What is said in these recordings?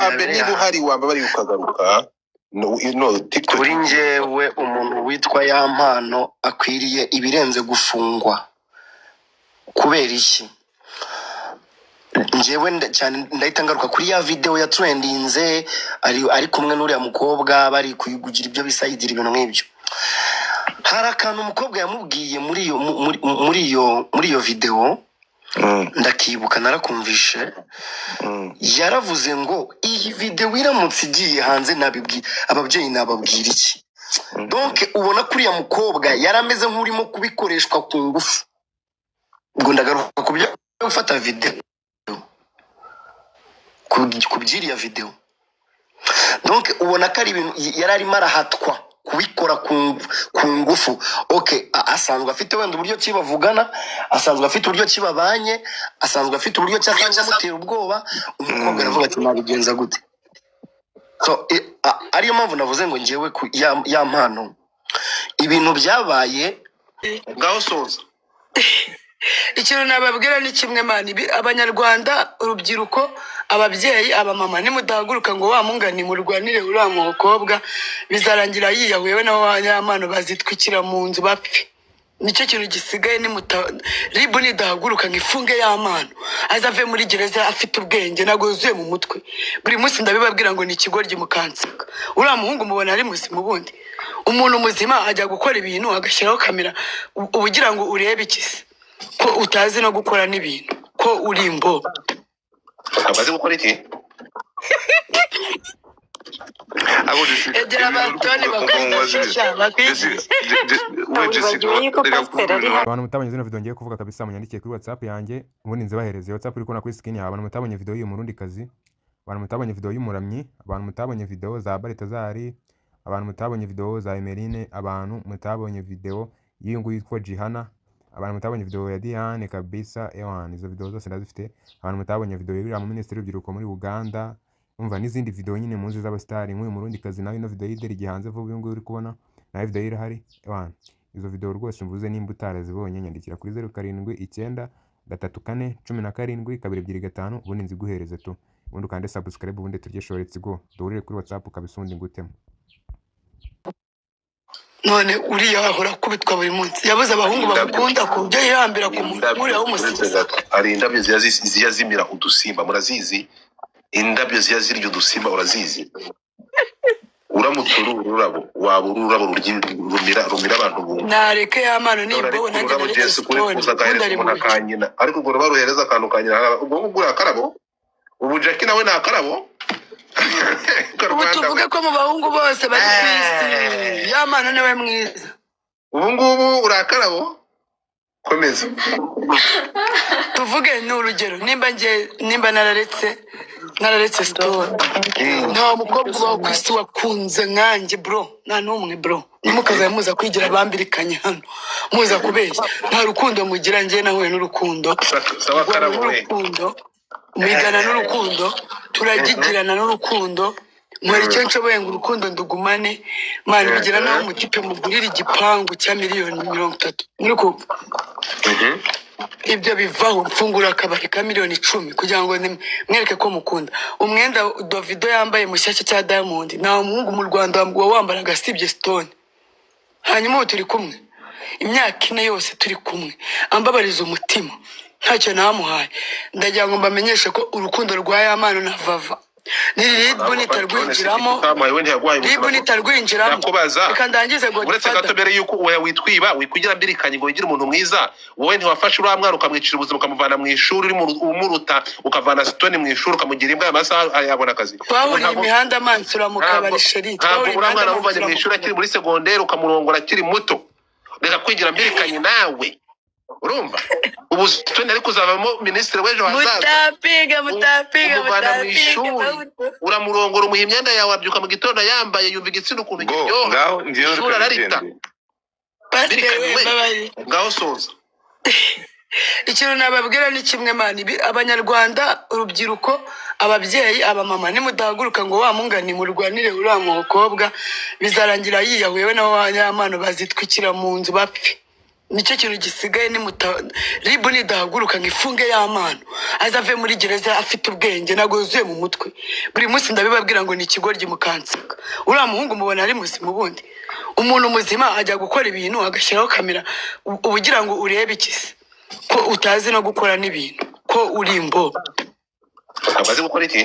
Abe, byabereye niba hanze. Uhari wambabariye ukagaruka. No, no TikTok. Kuri njyewe, umuntu witwa Yampano akwiriye ibirenze gufungwa. Kubera iki? Njyewe cyane ndahita ngaruka kuri ya video ya trendinze ari kumwe n'uriya mukobwa, bari kugira ibyo bisayidira, ibintu nk'ibyo. Hari akantu umukobwa yamubwiye muri iyo muri iyo video. Ndakibuka, narakumvishe. Yaravuze ngo iyi video iramutse igiye hanze, nabibwira ababyeyi, nababwira iki? Donc ubona ko uriya mukobwa yari ameze nk'urimo kubikoreshwa ku ngufu. Ubwo ndagaruka ku byo gufata video, ku by'iriya video. Donc ubona ko ari ibintu yari arimo arahatwa kubikora ku ngufu. Okay, asanzwe afite wenda uburyo ki bavugana, asanzwe afite uburyo ki babanye, asanzwe afite uburyo ki asanzwe amutera ubwoba. Umukobwa aravuga ati: "Nabigenza gute?" So ariyo mpamvu navuze ngo ngewe ku ya Mpano, ibintu byabaye. Ngaho soza. Ikintu nababwira ni kimwe, man. Abanyarwanda, urubyiruko, ababyeyi, abamama, nimudahaguruka ngo wa mungani murwanire uriya mukobwa, bizarangira yiyahuye, we nawe Yampano bazitwikira mu nzu bapfe. Nicyo kintu gisigaye. Nimuta RIB nidahaguruka ngo ifunge Yampano, azave muri gereza afite ubwenge, ntabwo yuzuye mu mutwe. Buri munsi ndabibabwira ngo ni ikigoryi, mukanseka. Uriya muhungu mubona ari muzima? Ubundi umuntu muzima ajya gukora ibintu agashyiraho kamera, uba ugira ngo urebe iki se, ko utazi no gukora n'ibintu, ko uri imbo? Amaze gukora iki? Abo Jessica, Egera ibintu uri abatoni kuvuga, umva nkubaze ibintu. bakwigisha, bakwigisha. Jessica, we Jessica, Wibagiwe yuko reka kuvuga pasiteri ari ibintu. Abantu mutabonye zino video ngiye kuvuga kabisa, munyandikiye kuri WhatsApp yanjye, ubundi nzibahereze. WhatsApp uri kubona kuri screen yawe. Abantu mutabonye video y'uyu murundi kazi, abantu mutabonye video y'umuramyi, abantu mutabonye video za Baritazari, abantu mutabonye video za Emeline, abantu mutabonye video y'uyu nguyu witwa Jihana, abantu mutabonye video ya Diane kabisa, ewan, izo video zose ndazifite. Abantu mutabonye video y'uriya mu minisitiri w'urubyiruko muri Uganda, umva, n'izindi video nyine muzi z'abasitari, nk'uyu murundi kazi nawe, ino video y'ideri igiye hanze vuba, uyu nguyu uri kubona nawe video ye irahari. Ewan, izo video rwose mvuze, nimba utarazibonye, nyandikira kuri 0793417225, ubundi nziguhereze tu. Ubundi ukande subscribe, ubundi turye show. Let's go, duhurire kuri WhatsApp kabisa, ubundi ngutemo. None uriya ahora akubitwa buri munsi, yabuze abahungu Indabyo. bamukunda ku buryo yihambira ku muntu Indabyo, nk'uriya uretse w'umusizi. gato, hari indabyo zijya zimira udusimba, murazizi? Indabyo zijya zirya udusimba, urazizi? Uramutse uri ururabo, waba uri ururabo rumira abantu buntu. Nareke Yampano. None Nimba ariko we nanjye ururabo naretse Jesse kuri Stone, kuza ubundi agahereza ari mu umuntu bicu. akanyina, ariko ubwo ruba ruhereza akantu ka nyina, ubwo ngubwo uri akarabo. Ubu Jackie nawe ni akarabo. Ubu Rwanda tuvuge we. ko mu bahungu bose bari ku isi, Yampano niwe mwiza? Ubu ngubu uri akarabo, komeza. Tuvuge ni urugero, nimba nge nimba nararetse Stone, nta mukobwa ubaho ku isi wakunze nkanjye, bro, nta n'umwe, bro. Ntimukazabe muza kwigira bambirikanye hano, muza kubeshya. Nta rukundo mugira. Njye nahuye n'urukundo, Sawa. ndwana Karabo we. n'urukundo, mpigana n'urukundo, turagigirana n'urukundo, nkora icyo nshoboye ngo urukundo ndugumane. Man, bigira naho umutipe mugurira igipangu cya miliyoni 30, muri kumva? Ibyo bivaho, mfungura akabari ka miliyoni 10 kugira ngo mwereke ko mukunda. Umwenda Davido yambaye mushyashya cya Diamond, nta muhungu mu Rwanda wa wambaraga asibye Stone. Hanyuma ubu turi kumwe imyaka 4 yose, turi kumwe, ambabariza umutima, ntacyo namuhaye. Ndagira ngo mbamenyeshe ko urukundo rwa Yampano na Vava ni RIB nitarwinjiramo, Utamuhaye we ntiyaguhaye RIB ubuzima. nitarwinjiramo. Ndakubaza. Reka ndangize. Uretse gato, Godfather. mbere yuko wowe witwiba, wikwigira mbirikanye ngo wigire umuntu mwiza, wowe ntiwafashe uriya mwana ukamwicira ubuzima, ukamuvana mu ishuri uri umuruta, ukavana Stone mu ishuri, ukamugira imbwa, amasaha yabona akazi. Twahuriye Ntabwo- imihanda mansura mu ntabwo kabari, chéri. ntabwo Twahuriye uriya imihanda mwana wamuvanye mansura mu mu ishuri akiri kabari. muri segonderi, ukamurongora akiri muto. Reka kwigira mbirikanye nawe. Urumva ubu Stone ari kuzavamo minisitiri w'ejo hazaza. Mutapiga, mutapiga. Umuvana mu Mutapiga. ishuri, uramurongora, umuha imyenda yawe, abyuka mu gitondo yambaye, yumva igitsina ukuntu Go kiryoha. ngaho ngewe Ishuri reka ararita. nigende. Pasiteri Mbirikanye we, we. mbabarira. Ngaho soza. Ikintu nababwira ni kimwe, man. Abanyarwanda, urubyiruko, ababyeyi, abamama, nimudahaguruka ngo wa mungani murwanire uriya mukobwa, bizarangira yiyahuye, we nawe Yampano bazitwikira mu nzu bapfe. Nicyo kintu gisigaye. Nimuta RIB nidahaguruka ngo ifunge Yampano, azave muri gereza afite ubwenge, ntabwo yuzuye mu mutwe. Buri munsi ndabibabwira ngo ni ikigoryi, mukanseka. Uriya muhungu mubona ari muzima? Ubundi umuntu muzima ajya gukora ibintu agashyiraho kamera, uba ugira ngo urebe iki se, ko utazi no gukora n'ibintu, ko uri imbo? Ntabwo azi gukora iki?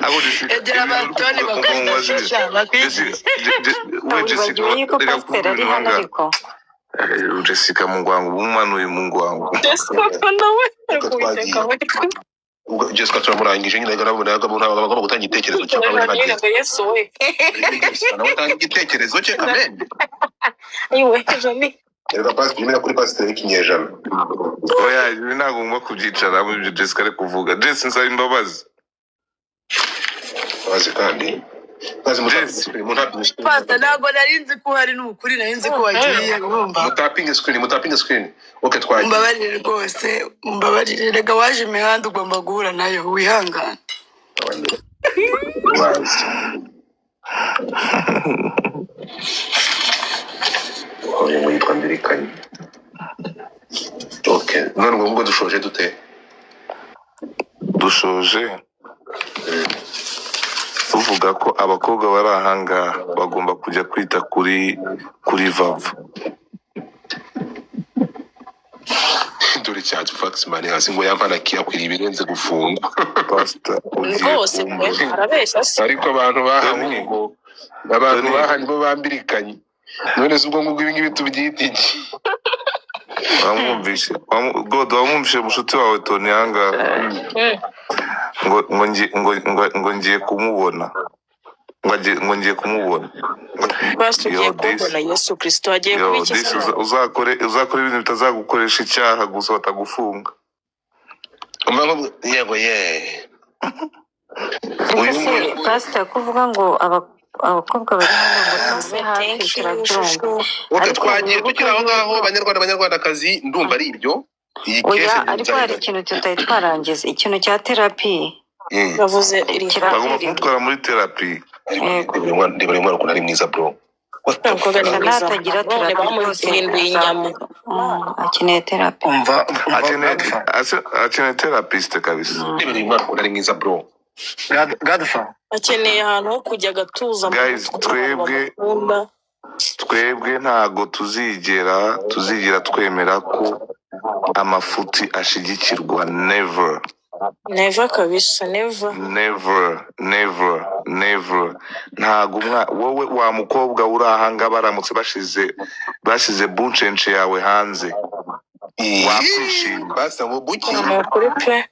Ahubwo Jessica, Egera ibintu uri abatoni kuvuga, umva mubaze ibintu. bakwigisha bakwigisha. Jessica, we Jessica, Wibagiwe yuko reka kuvuga pasiteri ari ibintu hano ahangaha. ariko Jessica mu ngwango, umumanuye mu ngwango. Jessica nawe Reka ari twagiye. kuwiteka. Ubwo Jessica turamurangije nyine, ntabwo ntabwo agomba gutanga igitekerezo cye ntabwo Nyine nageze. ngo Yesu we. Jessica nawe atanga igitekerezo cye kamembe. Ayiwe Joni. Reka pasiteri nyine, kuri pasiteri w'ikinyejana. Oya, ibi ntabwo ngomba kubyicaramo, ibyo Jessica ari kuvuga. Jessica, nsaba imbabazi. Abazi kandi maze Jesse. mutapinge screen. Pasta, ntabwo nari nzi ko uhari, ni ukuri nari nzi ko wagiye, urumva? Mutapinge screen, mutapinge screen. Okay, twagiye. Mumbabarire rwose, mumbabarire. Rega waje imihanda ugomba guhura nayo, wihangane. Bazi uyu ngo yitwa Mbirikanye. Okay, none ubwo ngubwo dushoje dute? Dushoje tuvuga ko abakobwa bari ahangaha bagomba kujya kwita kuri Vava. Dore cya faxman hasi ngo Yampano akwiriye ibirenze gufungwa. Pasita, ugiye Rwose pe. kumbura. Arabeshya se? Ariko abantu bahawe Tony, ngo abantu Tony, baha nibo bambirikanye. None se ubwo ngubwo ibi ngibi tubyita iki? Wamwumvishe God, wamwumvishe mushuti wawe Tony ahangaha ngo ngiye kumubona, ngo ngiye kumubona. Pastor, ugiye Yo this kumbona Yesu Kristo agiye yo kuba iki this se? uzakore ibintu bitazagukoresha icyaha gusa batagufunga. Umva ngo yego ye. Ariko Uyu se nguyu pasita, kuvuga ngo abakobwa bari hano ngo tube hafi, Thank you, turabyumva. shushu. Okay, Ariko twagiye. wibuke Tukiri aho ngaho, yuko banyarwanda, banyarwandakazi, ndumva ari ibyo. Iyi Oya, case ariko hari nzayigaruka. ikintu tutari twarangiza, ikintu cya therapy. Bavuze iri Bagomba Therapy. kumutwara muri therapy. Ariko Yego. ndeba uyu mwana ukuntu ari mwiza, bro. What the Umukobwa ni fuck? mwiza. Natagira None therapy rwose bamuhinduye inyama. akeneye therapy. Umva, umva. Akeneye Godfa. Akeneye therapist kabisa. Ndeba uyu mwana ukuntu ari mwiza, bro. Godfa. Akeneye ahantu ho kujya agatuza mu Guys, mutwe n'abantu twebwe bamukunda. Twebwe ntago tuzigera twemera ko amafuti ashigikirwa, never. Never kabisa, never. Never, never, never. Ntago wowe wa mukobwa uri ahangaha, baramutse bashize buncence yawe hanze, wakwishima? Basa ngo buki? Ni ukuri pe.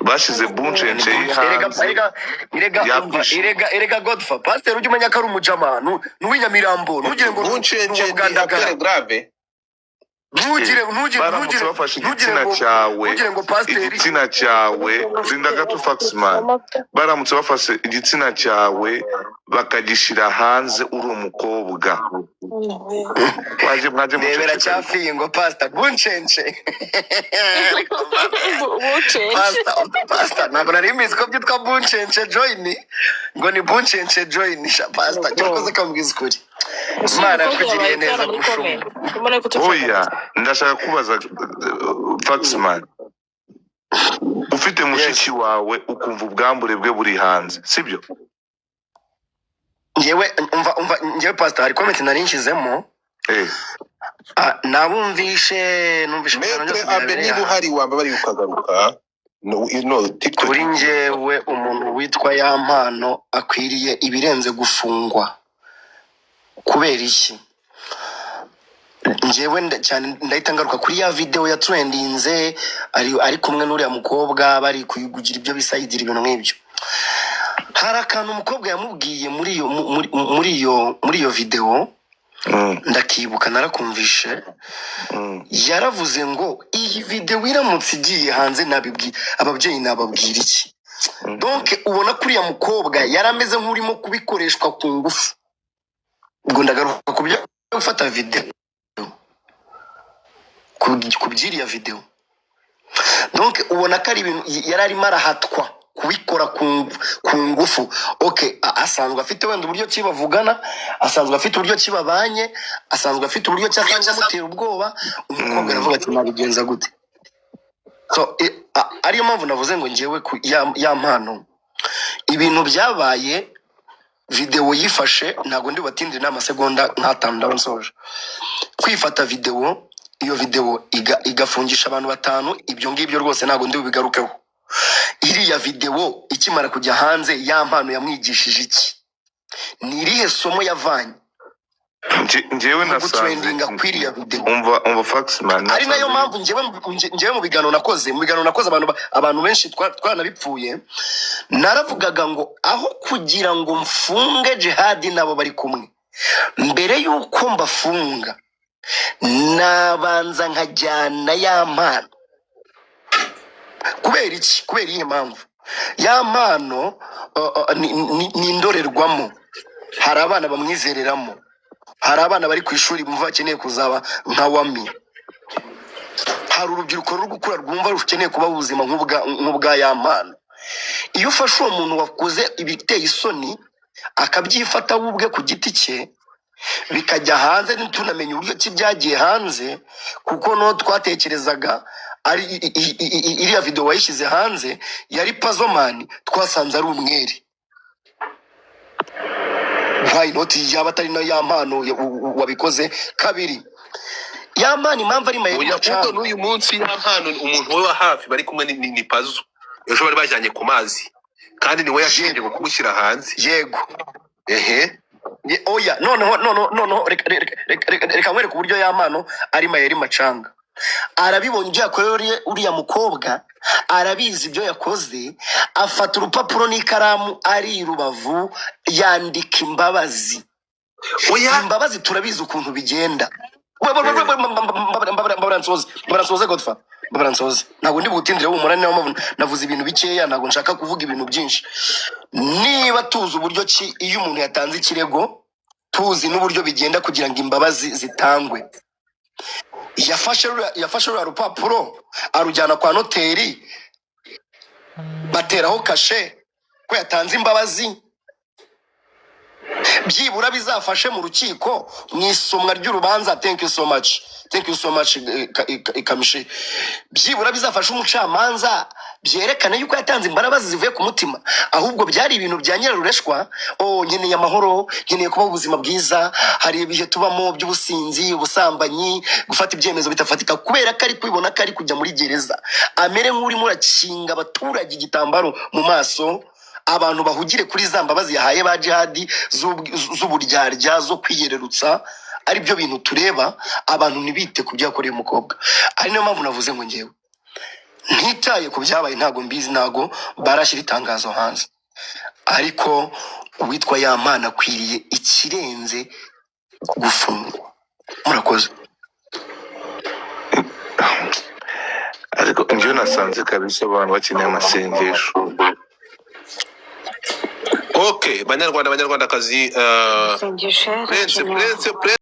Bashize buncence ye Erega hanze, erega erega, umva. yakwishima? Erega Godfa, pasiteri, ujye umenya ko ari umujama, n'uw'inyamirambo, ntugire ngo ni Buncence uwa ni Bwandagara. affaire grave. Ntugire ntugire Baramutse ntugire bafashe ntugire igitsina ngo cyawe, ntugire ngo pasiteri igitsina cyawe, rinda gato faxman, baramutse bafashe igitsina cyawe bakagishira hanze uri umukobwa, mwaje Ndebera muceceka ariko. cyafiye ngo pasita buncence. Bucece. Pasita, ntabwo nari mbizi ko byitwa buncence join, ngo ni buncence join sha. Pasita, cyakoze kambwiza ukuri, Ese Imana umukobwa yakugiriye yabaye neza icyana muri gushuma. comment mbona ko tushaka. Oya, ndashaka kubaza faxman, ufite Yes. mushiki wawe ukumva ubwambure bwe buri hanze, sibyo? Ngewe, umva, ngewe pasita, hari comment nari nshyizemo. Nabumvishe, numvishe ibiganiro Maître byose Abe, byabereye niba aha. uhari wamba bari ukagaruka. No, no TikTok. Kuri njyewe, umuntu witwa Yampano akwiriye ibirenze gufungwa. Kubera iki? Njyewe cyane ndahita ngaruka kuri ya video ya trendinze ari kumwe n'uriya mukobwa, bari kugira ibyo bisayidira, ibintu nk'ibyo. Hari akantu umukobwa yamubwiye muri iyo muri iyo video. Ndakibuka, narakumvishe. Yaravuze ngo iyi video iramutse igiye hanze, nabibwi ababyeyi, nababwira iki? Donc ubona ko uriya mukobwa yari ameze nk'urimo kubikoreshwa ku ngufu. Ubwo ndagaruka ku byo gufata video, ku by'iriya video. Donc ubona ko ari ibintu yari arimo arahatwa ku Kubikora ku ngufu. Okay, asanzwe afite wenda uburyo ki bavugana, asanzwe afite uburyo ki babanye, asanzwe afite uburyo ki asanzwe amutera ubwoba. Umukobwa aravuga ati nabigenza gute? So ariyo mpamvu navuze ngo ngewe ku ya mpano, ibintu byabaye, videwo yifashe, ntabwo ndi bubatindire n'amasegonda nk'atanu ndaba nsoje. Kwifata videwo, iyo videwo igafungisha abantu batanu, ibyo ngibyo rwose ntabwo ndi bubigarukeho. Iriya videwo ikimara kujya hanze, ya mpano yamwigishije iki? Ni irihe somo yavanye Njyewe mu nasanze gutrendinga kw'iriya videwo? Umva, Faxman, Ari nayo nasanze mpamvu njyewe mu biganiro nakoze, abantu benshi twanabipfuye, naravugaga ngo aho kugira ngo mfunge Jihadi nabo bari kumwe, mbere y'uko mbafunga nabanza nkajyana ya mpano. Kubera iki? Kubera iyihe mpamvu? Ya mpano ni indorerwamo. Hari abana bamwizereramo, hari abana bari ku ishuri bumva bakeneye kuzaba nka Wami, hari urubyiruko ruri gukura rwumva rukeneye kuba ubuzima nk'ubwa ya mpano. Iyo ufashe uwo muntu wakoze ibiteye isoni akabyifata we ubwe ku giti cye, bikajya hanze, ntitunamenye uburyo ki byagiye hanze, kuko no twatekerezaga ari iriya video wayishyize hanze yari Pazomani, twasanze ari umwere. Why not? Yaba atari na ya mpano wabikoze. Kabiri, ya mpano impamvu ari mayeri Oya, ahubwo macanga. N'uyu munsi ya mpano, umuntu we wa hafi bari kumwe ni Pazo. Ejo bari bajyanye ku mazi, kandi niwe yashinje Yego. kumushyira hanze. Yego. Ehe. Oya, noneho reka nkwereke uburyo ya mpano ari mayeri macanga. Arabibonye ibyo yakoreye uriya mukobwa, arabizi ibyo yakoze, afata urupapuro n'ikaramu ari i Rubavu yandika imbabazi. Oya. Imbabazi turabizi ukuntu bigenda. Mbabara nsoze, mbabara nsoze, godfa, mbabara nsoze, ntabwo ndi bugutindire, humura. Niyo mpamvu navuze ibintu bikeya, ntabwo nshaka kuvuga ibintu byinshi. Niba tuzi uburyo ki iyo umuntu yatanze ikirego, tuzi n'uburyo bigenda kugira ngo imbabazi zitangwe, yafashe ruriya rupapuro arujyana kwa noteri, bateraho kashe ko yatanze imbabazi, byibura bizafashe mu rukiko mu isomwa ry'urubanza. Thank you so much, thank you so much, Kamishi. Byibura bizafashe umucamanza, byerekane yuko yatanze imbabazi zivuye ku mutima. Ahubwo byari ibintu bya nyirarureshwa: oh, nkeneye amahoro, nkeneye kubaho ubuzima bwiza. Hari ibihe tubamo by'ubusinzi, ubusambanyi, gufata ibyemezo bitafatika, kubera ko ari kubibona ko ari kujya muri gereza, amere nk'urimo urakinga abaturage igitambaro mu maso, abantu bahugire kuri za mbabazi yahaye ba Jihadi z'uburyarya, zo kwiyererutsa, ari byo bintu tureba, abantu ntibite ku byo yakoreye umukobwa. Ari niyo mpamvu navuze ngo ngewe ntitaye ku byabaye, ntabwo mbizi, ntabwo barashyira itangazo hanze, ariko uwitwa Yampano akwiriye ikirenze gufungwa. Murakoze. Ariko njyewe nasanze kabisa abantu bakeneye amasengesho. Okay, banyarwanda, banyarwandakazi, Isengesho Prince, yarakenewe. Prince, Prince.